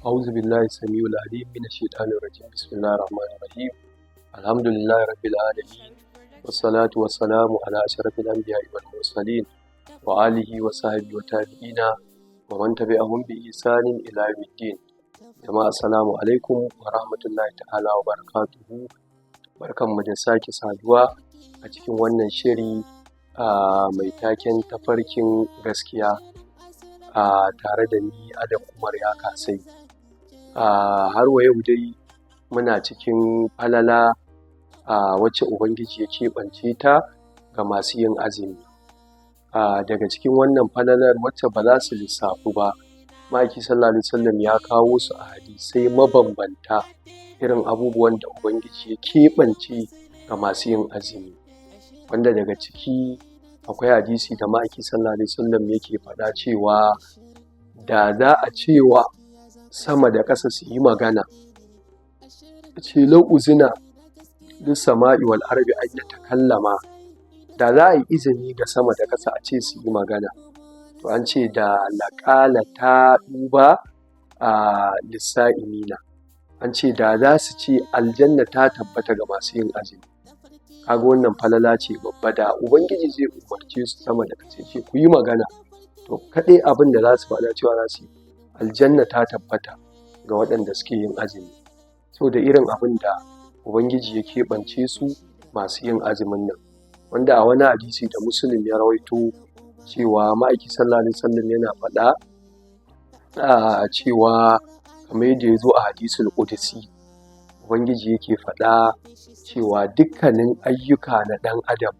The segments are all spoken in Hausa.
أعوذ بالله السميع العليم من الشيطان الرجيم. بسم الله الرحمن الرحيم. الحمد لله رب العالمين، والصلاة والسلام على أشرف الأنبياء والمرسلين وآله وصحبه وتابعين ومن تبعهم بإحسان إلى يوم الدين. Jama'a, assalamu alaikum wa rahmatullahi ta'ala wa barakatuhu. Barkanmu da sake saduwa a cikin wannan shiri mai taken Tafarkin Gaskiya, tare da ni, Adam Umar Yakasai. Har wa yau dai muna cikin falala wacce Ubangiji ya keɓance ta ga masu yin azumi. Daga cikin wannan falalar, wacce ba za su lissafu ba, Ma'aiki Sallallahu Alaihi Wasallam ya kawo su a hadisai mabambanta, irin abubuwan da Ubangiji ya keɓance ga masu yin azumi. Wanda daga ciki akwai hadisi da Ma'aiki Sallallahu Alaihi Wasallam yake faɗa cewa da za a cewa sama da ƙasa su yi magana, ce لو أذن للسماء والأرض أن يتكلما, da za a yi izini ga sama da ƙasa a ce su yi magana, to an ce da لقالتا طوبى للصائمين, an ce da za su ce aljanna ta tabbata ga masu yin azumi. Kaga wannan falala ce babba. Da Ubangiji zai umarce su, sama da ƙasa, ce ku yi magana, to kaɗai abin da za su faɗa cewa za su yi aljanna ta tabbata ga waɗanda suke yin azumi, so da irin abin da Ubangiji ya keɓance su masu yin azumin nan. Wanda a wani hadisi da Muslim ya rawaito, cewa Ma'aiki Sallallahu Alaihi Wasallam yana faɗa cewa, kamar yadda ya zo a hadisul ƙudusi, Ubangiji yake faɗa cewa dukkanin ayyuka na ɗan adam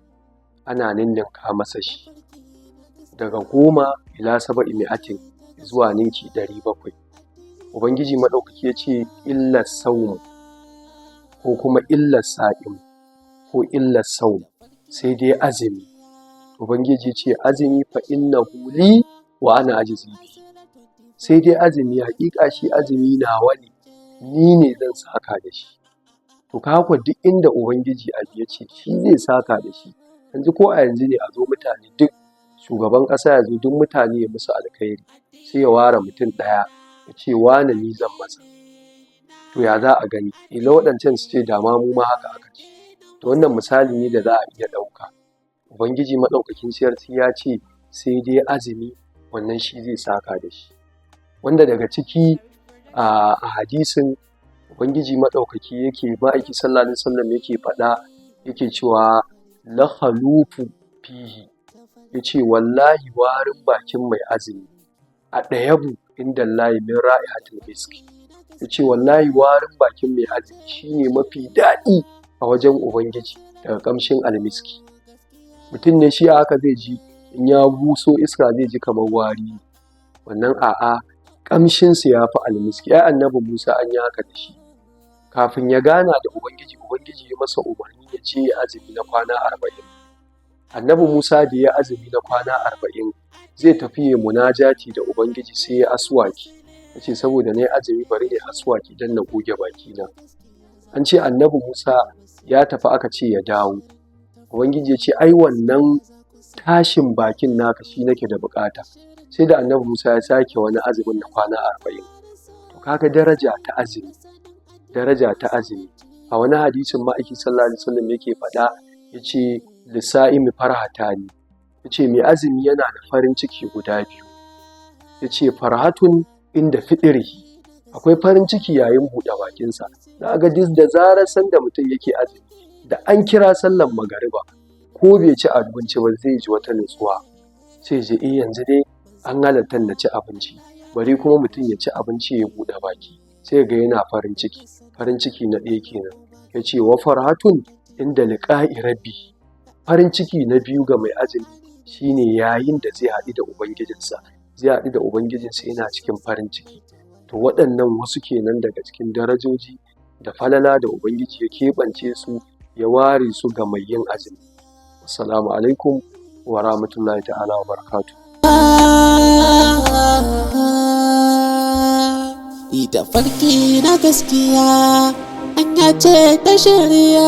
ana ninninka masa shi daga 10 إلى 700, zuwa ninki 700. Ubangiji Maɗaukaki ya ce إلا الصوم, ko kuma إلا الصائم, ko إلا الصوم, sai dai azumi. Ubangiji ya ce azumi فإنه لي وأنا أجزي به, sai dai azumi, haƙiƙa shi azumi nawa ne, ni ne zan saka da shi. To kaga ko duk inda Ubangiji abu ya ce shi zai saka da shi, yanzu ko a yanzu ne a zo mutane duk, shugaban ƙasa ya zo duk mutane ya musu alkhairi, sai ya ware mutum ɗaya ya ce wane ni zan masa, to ya za a gani? Ƙila waɗancan su ce da ma mu ma haka aka ce. To wannan misali ne da za a iya ɗauka. Ubangiji Maɗaukakin Sarki ya ce sai dai azumi, wannan shi zai saka da shi. Wanda daga ciki a hadisin Ubangiji Maɗaukaki yake, Ma'aiki Sallallahu Alaihi Wasallam yake faɗa, yake cewa لخلوف فيه, ya ce wallahi warin bakin mai azumi أطيب عند الله من رائحة المسك. Ya ce wallahi warin bakin mai azumi shine mafi daɗi a wajen Ubangiji daga ƙamshin almiski. Mutum ne shi a haka zai ji in ya buso iska zai ji kamar wari wannan, a'a, ƙamshinsa ya fi almiski. Ai Annabi Musa an yi haka da shi kafin ya gana da Ubangiji. Ubangiji ya masa umarni ya je ya azumi na kwana 40. Annabi Musa da ya azumi na kwana 40, zai tafi ya munajati da Ubangiji, sai ya aswaki, ya ce saboda na yi azumi bari na yi aswaki don na goge bakina. An ce Annabi Musa ya tafi, aka ce ya dawo. Ubangiji ya ce ai wannan tashin bakin naka shi nake da bukata. Sai da Annabi Musa ya sake wani azumin na kwana 40. To kaga daraja ta azumi, daraja ta azumi. A wani hadisin Ma'aiki Sallallahu Alaihi Wasallam yake faɗa, ya ce للصائم فرحتان, ya ce mai azumi yana da farin ciki guda biyu. Ya ce فرحة عند فطره, akwai farin ciki yayin buɗe bakinsa. Za ga duk da zarar sanda mutum yake azumi, da an kira sallan magariba, ko bai ci abinci ba, zai ji wata nutsuwa, sai ji eh, yanzu dai an halatta na ci abinci, bari kuma mutum ya ci abinci ya buɗe baki, sai ga yana farin ciki. Farin ciki na ɗaya kenan. Ya ce وفرحة عند لقاء ربه, farin ciki na biyu ga mai azumi shine yayin da zai haɗu da Ubangijinsa, zai haɗu da Ubangijinsa yana cikin farin ciki. To waɗannan wasu kenan daga cikin darajoji da falala da Ubangiji ya keɓance su, ya ware su ga mai yin azumi. Assalamu alaikum wa rahmatullahi ta'ala wa barakatuh. Tafarki na gaskiya hanya ce ta shirya.